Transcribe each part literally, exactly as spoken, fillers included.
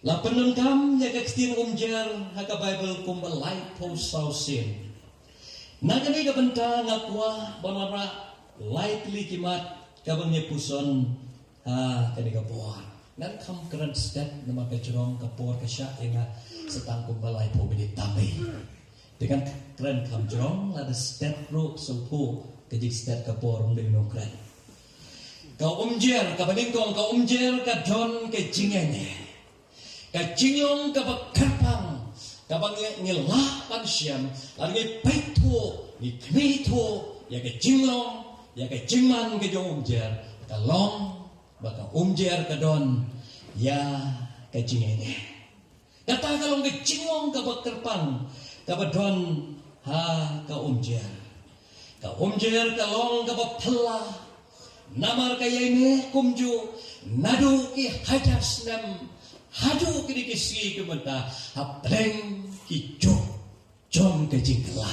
La pyndonkam ïa ka ktien umjer ha ka Baibl kumba laiphew saw sien. Na kane ka bynta nga kwah ban wanrah lai tylli ki mat kaba ngi puson ha kane ka por. Ngan kham kren stet namar ka jrong ka por ka shah ïa nga sa tang kumba laiphew minit tam ei. Te ngan kren kham jrong, lada stet ruh sngewthuh ka jingstet ka por, ym dei nongkren. Ka umjer, kaba nyngkong, ka umjer ka don ka jingïaineh. Ka jinglong kaba kyrpang, kaba ngi, ngi lah ban shem, lada ngi peit thuh, ngi khmih thuh ïa ka jinglong, ïa ka jingman ka jong umjer, ka long ba ka umjer ka don ïa ka jingïaineh. Kata ka long ka jinglong kaba kyrpang kaba don ha ka umjer. Ka umjer ka long kaba phylla namar ka ïaineh kumjuh naduh ki hajar snem haduh kine ki sngi ki mynta hapdeng ki juk jong ka jingkylla.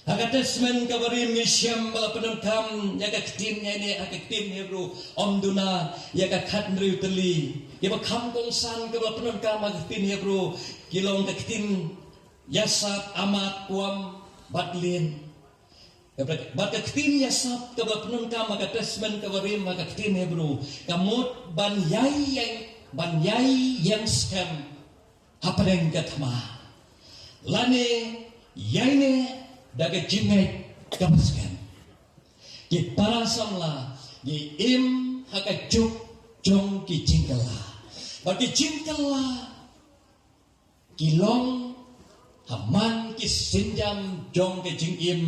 Ha ka Testament kaba rim ngi shem ba la pyndonkam ïa ka ktien ïaineh ha ka ktien Hebru, ym duna ïa ka khathynriew tylli. Ïa ba kham kongsan kaba la pyndonkam ha ka ktien Hebru ki long ka ktien yasap, amat, kuam bad lin. Bad ka ktien yasap kaba la pyndonkam ha ka Testament kaba rim ha ka ktien Hebru ka mut ban ïai, ban ïai ïeng skhem hapdeng ka thma lane ïaineh da ka jingngeit kaba skhem. Ki para samla ngi im ha ka juk jong ki jingkylla. Bad ki jingkylla ki long ha man ki sienjam jong ka jingim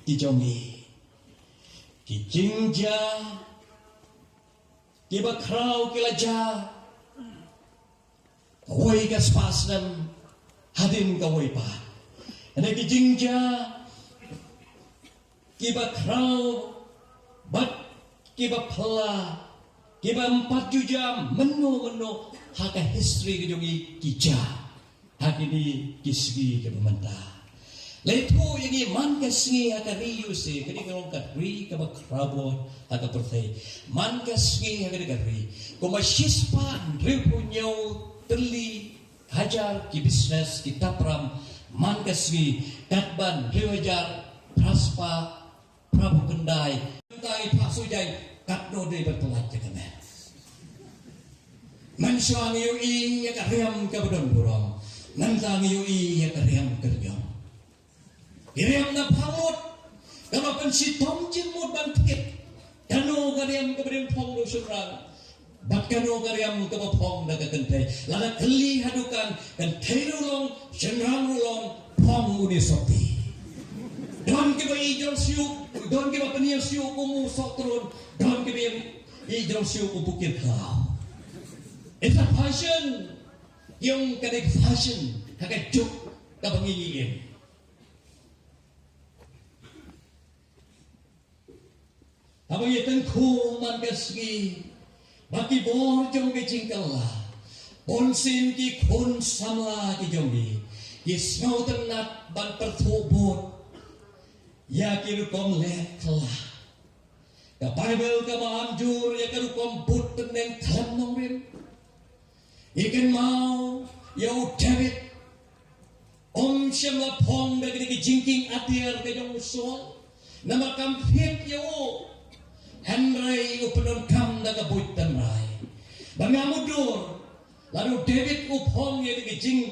ki jong ngi. Ki jingjia kiba khraw ki la jia kawei ka spah snem hadien kawei pat. Hynrei ki jingjia kiba khraw bad kiba phylla, kiba ym pat ju jia mynno mynno ha ka history ka jong ngi ki jia ha kine ki sngi kiba mynta. La ïathuh ïa ngi man ka sngi ha ka ri U S A, kane ka long ka ri kaba khraw bor ha ka pyrthei. Man ka sngi ha kane ka ri kumba shispah hynriewphew hynñiew tylli hajar ki business ki tapram man ka sngi, katba hynriew hajar phra spah phra phew khyndai. Mynta ngi phah sujai katno dei ban pyllait ïa ka met. Mynshuwa ngi ïohi ïa ka riam kaba don burom, mynta ngi ïohi ïa ka riam ka riam. Ki riam na pharmut kaba pynshitom jingmut ban thied. Kano ka riam kaba dei phong da u shynrang bad kano ka riam kaba phong da ka kynthei? Lada kylli ha dukan, kynthei ruh long, shynrang ruh long, phong une sotti. Don kiba ïeit jrong shuh, don kiba pynïeng shuh kum u sohtrun, don kiba ïeit jrong shuh kum u kyrthlaw. It's a fashion. Ïong ka dei fashion ha ka juk kaba ngi im. Haba ngi tyngkhuh man ka sngi bad ki bor jong ka jingkylla, bunsien ki khun samla ki jong ngi ki sngewtynnat ban pyrthuh bud ïa ki rukom leh kylla. Ka Baibl ka ba am jur ïa ka rukom bud tyneng khlem nongrim. Ngi kynmaw ïa u David, um shym la phong da kine ki jingkieng atiar ka jong u Saul namar kam fit ïa u. Hynrei u pyndonkam da ka buit tynrai. Ba ngam u dur, lada u David u phong ïa kine ki jing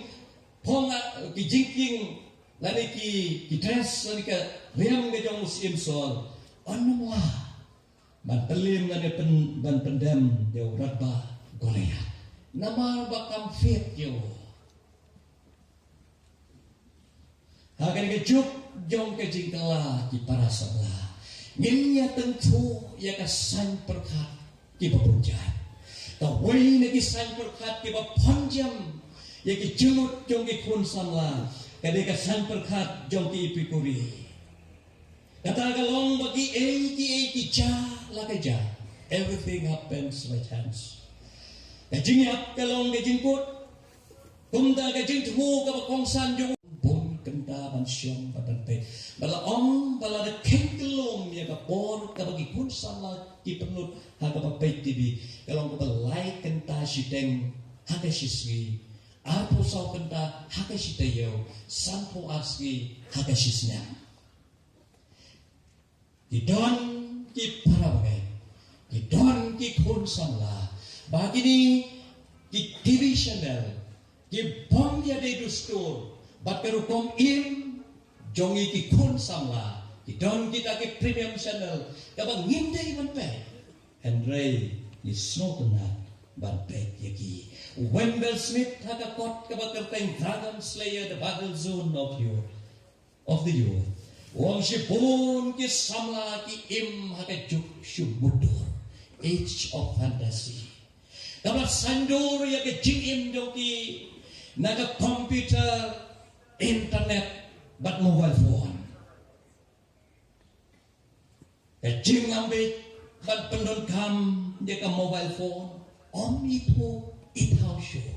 phong, ah, ki jingkieng lane ki, ki dress lane ka riam ka jong u Syiem Saul, un ym lah ban pynliem lane pyn, ban pyndem ïa u rangbah Goliath namar ba kam fit ïa u. Ha kane ka juk jong ka jingkylla, ki para samla, ngin ïa tyngkhuh ïa ka saiñ pyrkhat kiba bun jait. Kawei na ki saiñ pyrkhat kiba pynjem ïa ki jingmut jong ki khun samla ka dei ka saiñ pyrkhat jong ki Epikuri. Kata ka long ba kiei kiei ki jia la ka jia. Everything happens by chance. Ka jingïap ka long ka jingkut. Kumta ka jingthmu kaba kongsan jong u bun kynta ban shong bad ban peit. Ba la ong ba la da kheiñ kyllum ïa ka por kaba ki khun samla ki pynlut ha kaba peit T V. Ka long kaba lai kynta shiteng ha ka shisngi, arphew saw kynta ha ka shi taïew, sanphew ar sngi ha ka shisnem. Ki don ki para bangeit, ki don ki khun samla, ba kine ki T V channel ki bym ïadei dustur bad ka rukom im jong ngi ki khun samla. Ki don kita ki premium channel kaba ngim dei ban peit, hynrei ngi sngewtynnat ban peit ïa ki. Wendell Smith ha ka kot kaba kyrteng Dragon Slayer, The Battle Zone of Youth, of the Youth, u ong shibun ki samla ki im ha ka juk shu mutdur, age of fantasy. Kaba saindur ïa ka jingim jong ki na ka computer, internet bad mobile phone. Ka jingambit ban pyndonkam ïa ka mobile phone, ym ithuh ithaw shuh.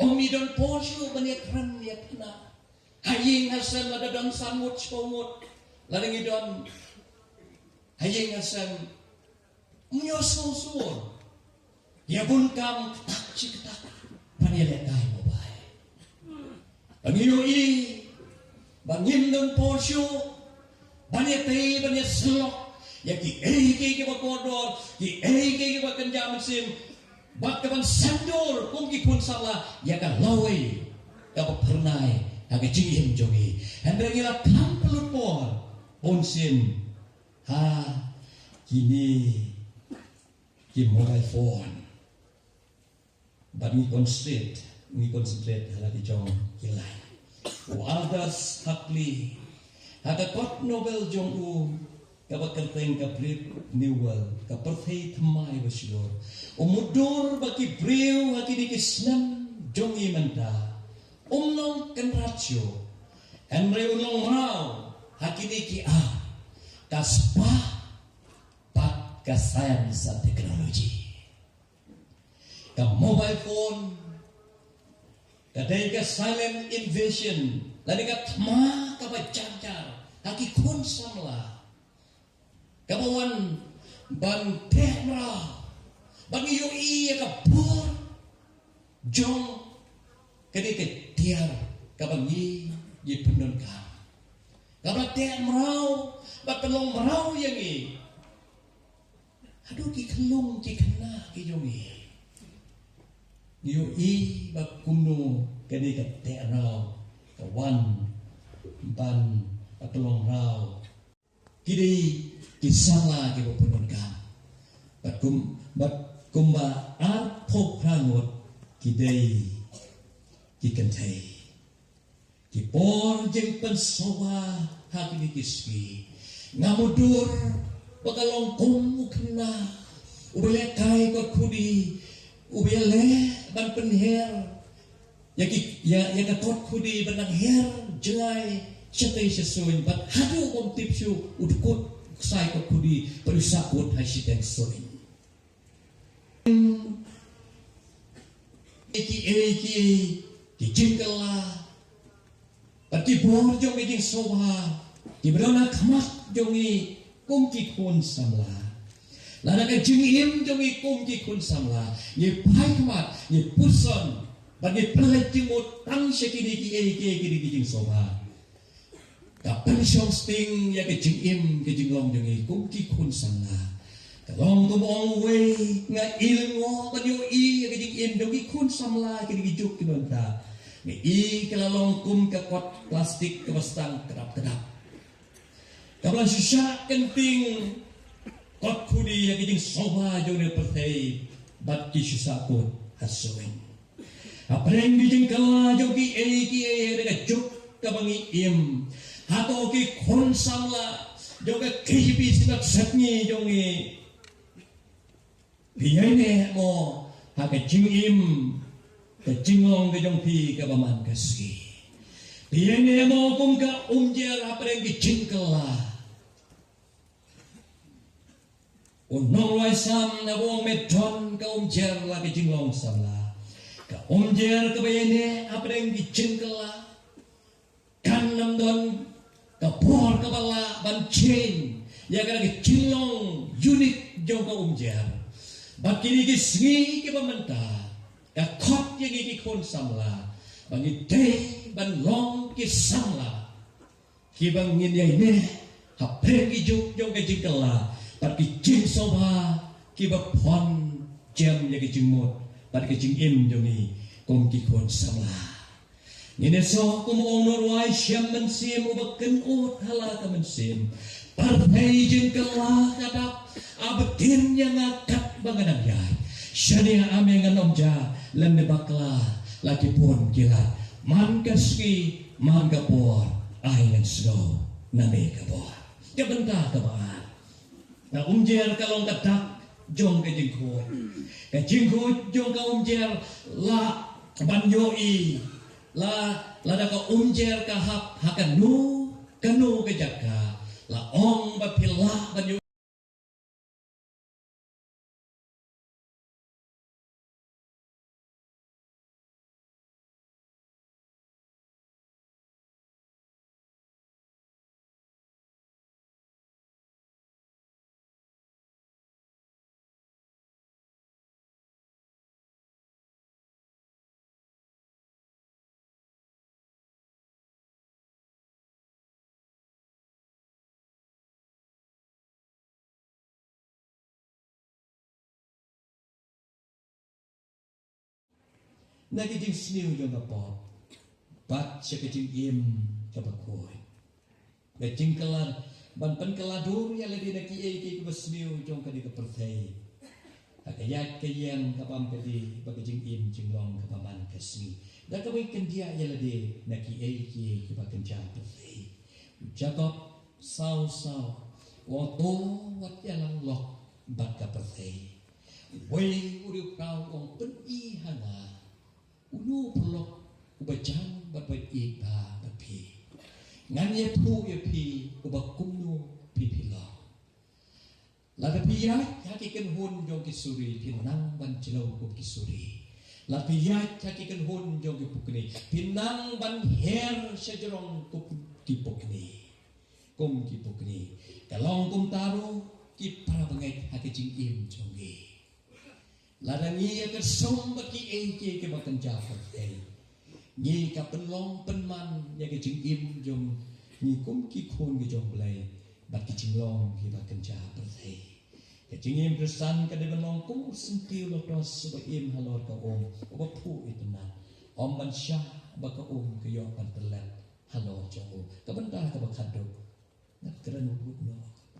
Ym i don por shuh ban ïakren ïakren. Ha ïing ha sem lada don san ngut shiphew ngut, lada ngi don ha ïing ha sem, ym ïoh shuh shuh. Ïa bun kam kynta shi kynta ban ïalehkai mobile. Ba ngi ïohi ba ngim don por shuh ban ïatei ban ïasyllok ïa kiei kiei kiba kordor, kiei kiei kiba kynja mynsiem, bad kaban saindur kum ki khun samla ïa ka lawei kaba phyrnai ha ka jingim jong ngi. Hynrei ngi la kham pynlut por bunsien ha kine ki mobile phone. Bad ngi concentrate, ngi concentrate ha la ki jong ki lai. U Aldous Huxley ha ka kot Nobel jong u kaba kyrteng ka Brave New World, ka pyrthei thymmai ba shlur, u mutdur ba ki briew ha kine ki snem jong ngi mynta um long kynrad shuh, hynrei un long mraw ha kine ki ar, ka spah bad ka science and technology. Ka mobile phone ka dei ka silent invasion, lane ka thma kaba jar jar ha ki khun samla, kaba wan ban teh mraw, ban ïohi ïa ka bor jong kane ka tiar kaba ngi, ngi pyndonkam, kaba teh mraw bad pynlong mraw ïa ngi. Haduh ki khyllung ki khynnah ki jong ngi, ngi ïohi ba kumno kane ka teh mraw ka wan ban pynlong mraw. Ki dei ki samla kiba pyndonkam. Bad kum, bad kumba arphew phra ngut ki dei ki kynthei. Ki por jingpynsngewbha ha kine ki sngi, nga mutdur ba ka long kum u khynnah uba lehkai kot khudi, uba ïaleh ban pynher ïa ki, ïa, ïa ka kot khudi ban nang her jngai shatei shasuiñ, bad haduh bym tip shuh u dkut ksai kot khudi bad u sahkut ha shiteng suiñ. Kiei kiei ki jingkylla bad ki bor jong ki jingsngewbha kiba don ha khmat jong ngi kum ki khun samla. Lada ka jingim jong ngi kum ki khun samla, ngi phai khmat, ngi puson bad ngi pynleit jingmut tang sha kine kiei kiei kine ki jingsngewbha, ka pynshong sting ïa ka jingim ka jinglong jong ngi kum ki khun samla. Ka long kumba ong uwei, nga i lyngngoh ban ïohi ïa ka jingim jong ki khun samla kine ki juk ki mynta. Nga i ka la long kum ka kot plastik kaba sdang kdap kdap, kaba la shu shah kynting kot khudi ïa ka jingsngewbha jong ka pyrthei bad ki shu sahkut ha suiñ. Hapdeng ki jingkylla jong kiei kiei ha ka juk kaba ngi im, hato ki khun samla jong ka K J P synod sepngi jong ngi, phi ïaineh mo ha ka jingim, ka jinglong ka jong phi kaba man ka sngi? Phi ïaineh mo kum ka umjer hapdeng ki jingkylla? U nongrwai Salm u ong, me don ka umjer la ka jinglong samla, ka umjer kaba ïaineh hapdeng ki jingkylla. kan ym don ka por kaba lah ban change ïa ka jinglong unique jong ka Umjer. Bad kine ki sngi kiba mynta ka khot ïa ngi ki khun samla ba ngi dei ban long ki samla kiba ngin ïai neh hapdeng ki juk jong ka jingkylla bad ki jingsngewbha kiba pynjem ïa ka jingmut bad ka jingim jong ngi kum ki khun samla. Ngin ïasoh kum u ong Nongrwai sha Mynsiem uba kynnoh ha la ka mynsiem. Pyrthei jingkylla ka dap, a btin ïa nga katba nga dang ïaid. Shane a me ngan ym jah lane bakla la ki bun ki lad. Man ka sngi man ka por ai ngan sngew na me ka bor. Ka bynta kaba ar. Ka Umjer ka long ka dak jong ka jingkhuid. Ka jingkhuid jong ka Umjer lah ban ïohi. La, lada ka Umjer ka hap ha kano kano ka jaka, la ong ba phi lah ban ïohi. Na ka jingsniew jong ka pop bad sha ka jingim kaba khuid. Ka jingkylla, ban pynkylla dur ïa lade na kiei kiei kiba sniew jong kane ka pyrthei. Ha ka ïaid ka ïeng ka bam ka dih bad ka jingim jinglong kaba man ka sngi. Da kaba kyndiah ïa lade na kiei kiei kiba kynja pyrthei. U Jakob saw saw u ong, to wat ïalang lok bad ka pyrthei. Wei u riewkhraw u ong, pyni ha nga uno u paralok uba jan bad uba ïeit bha bad phi. Ngan ïathuh ïa phi uba kumno phi phi long. Lada phi ïaid ha ki kynhun jong ki suri, phi nang ban jlew kum ki suri. Lada phi ïaid ha ki kynhun jong ki pukni, phi nang ban her sha jrong kum ki pukni. Kum ki pukni. Ka long kumta ruh ki para bangeit ha ka jingim jong ngi. Lada ngi ïakynduh bad kiei kiei kiba kynja pyrthei, ngi ka pynlong pynman ïa ka jingim jong ngi kum ki khun ki jong U Blei bad ki jinglong kiba kynja pyrthei. Ka jingim Khristan ka dei ban long kum u syntiew lotos uba im halor ka um, uba phuh itynnad. Ym ban shah ba ka um ka ïoh ban tyllep halor jong u. Ka bynta kaba khatduh, nga kren u bud noh.